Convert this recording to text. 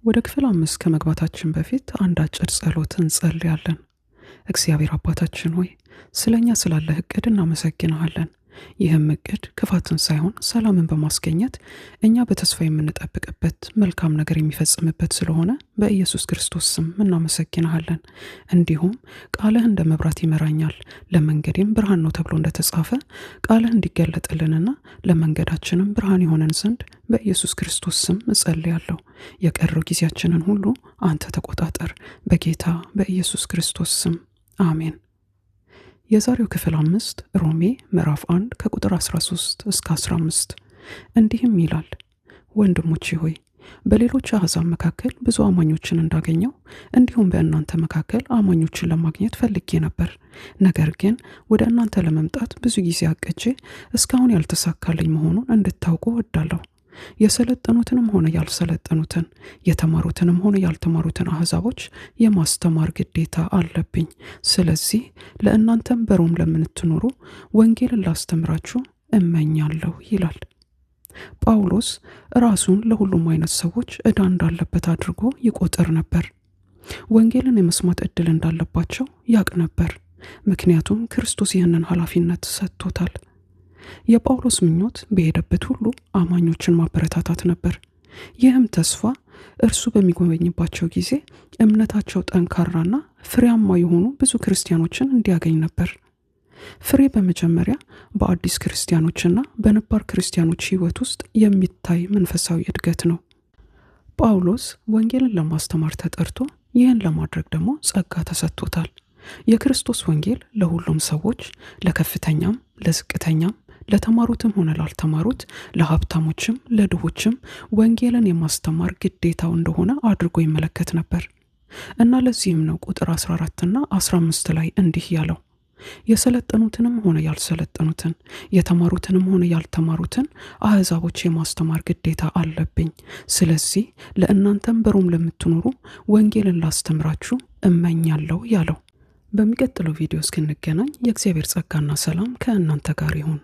ወደ ክፍል 5 ከመግባታችን በፊት አንድ አጭር ጸሎት እንጸልያለን። እግዚአብሔር አባታችን ሆይ፣ ስለኛ ስላለህ እቅድ እናመሰግንሃለን። ይህም እቅድ ክፋትን ሳይሆን ሰላምን በማስገኘት እኛ በተስፋ የምንጠብቅበት መልካም ነገር የሚፈጽምበት ስለሆነ በኢየሱስ ክርስቶስ ስም እናመሰግንሃለን። እንዲሁም ቃልህ እንደ መብራት ይመራኛል፣ ለመንገዴም ብርሃን ነው ተብሎ እንደተጻፈ ቃልህ እንዲገለጥልንና ለመንገዳችንም ብርሃን የሆነን ዘንድ በኢየሱስ ክርስቶስ ስም እጸልያለሁ። የቀረው ጊዜያችንን ሁሉ አንተ ተቆጣጠር። በጌታ በኢየሱስ ክርስቶስ ስም አሜን። የዛሬው ክፍል 5 ሮሜ ምዕራፍ 1 ከቁጥር 13 እስከ 15 እንዲህም ይላል። ወንድሞቼ ሆይ፣ በሌሎች አሕዛብ መካከል ብዙ አማኞችን እንዳገኘው እንዲሁም በእናንተ መካከል አማኞችን ለማግኘት ፈልጌ ነበር። ነገር ግን ወደ እናንተ ለመምጣት ብዙ ጊዜ አቅጄ እስካሁን ያልተሳካልኝ መሆኑን እንድታውቁ እወዳለሁ። የሰለጠኑትንም ሆነ ያልሰለጠኑትን፣ የተማሩትንም ሆነ ያልተማሩትን አሕዛቦች የማስተማር ግዴታ አለብኝ። ስለዚህ ለእናንተም በሮም ለምትኖሩ ወንጌልን ላስተምራችሁ እመኛለሁ ይላል። ጳውሎስ ራሱን ለሁሉም አይነት ሰዎች ዕዳ እንዳለበት አድርጎ ይቆጥር ነበር። ወንጌልን የመስማት ዕድል እንዳለባቸው ያቅ ነበር። ምክንያቱም ክርስቶስ ይህንን ኃላፊነት ሰጥቶታል። የጳውሎስ ምኞት በሄደበት ሁሉ አማኞችን ማበረታታት ነበር። ይህም ተስፋ እርሱ በሚጎበኝባቸው ጊዜ እምነታቸው ጠንካራና ፍሬያማ የሆኑ ብዙ ክርስቲያኖችን እንዲያገኝ ነበር። ፍሬ በመጀመሪያ በአዲስ ክርስቲያኖችና በነባር ክርስቲያኖች ሕይወት ውስጥ የሚታይ መንፈሳዊ እድገት ነው። ጳውሎስ ወንጌልን ለማስተማር ተጠርቶ ይህን ለማድረግ ደግሞ ጸጋ ተሰጥቶታል። የክርስቶስ ወንጌል ለሁሉም ሰዎች፣ ለከፍተኛም ለዝቅተኛም፣ ለተማሩትም ሆነ ላልተማሩት፣ ለሀብታሞችም ለድሆችም ወንጌልን የማስተማር ግዴታው እንደሆነ አድርጎ ይመለከት ነበር። እና ለዚህም ነው ቁጥር 14 እና 15 ላይ እንዲህ ያለው፣ የሰለጠኑትንም ሆነ ያልሰለጠኑትን፣ የተማሩትንም ሆነ ያልተማሩትን አሕዛቦች የማስተማር ግዴታ አለብኝ። ስለዚህ ለእናንተም በሮም ለምትኖሩ ወንጌልን ላስተምራችሁ እመኛለሁ ያለው። በሚቀጥለው ቪዲዮ እስክንገናኝ የእግዚአብሔር ጸጋና ሰላም ከእናንተ ጋር ይሁን።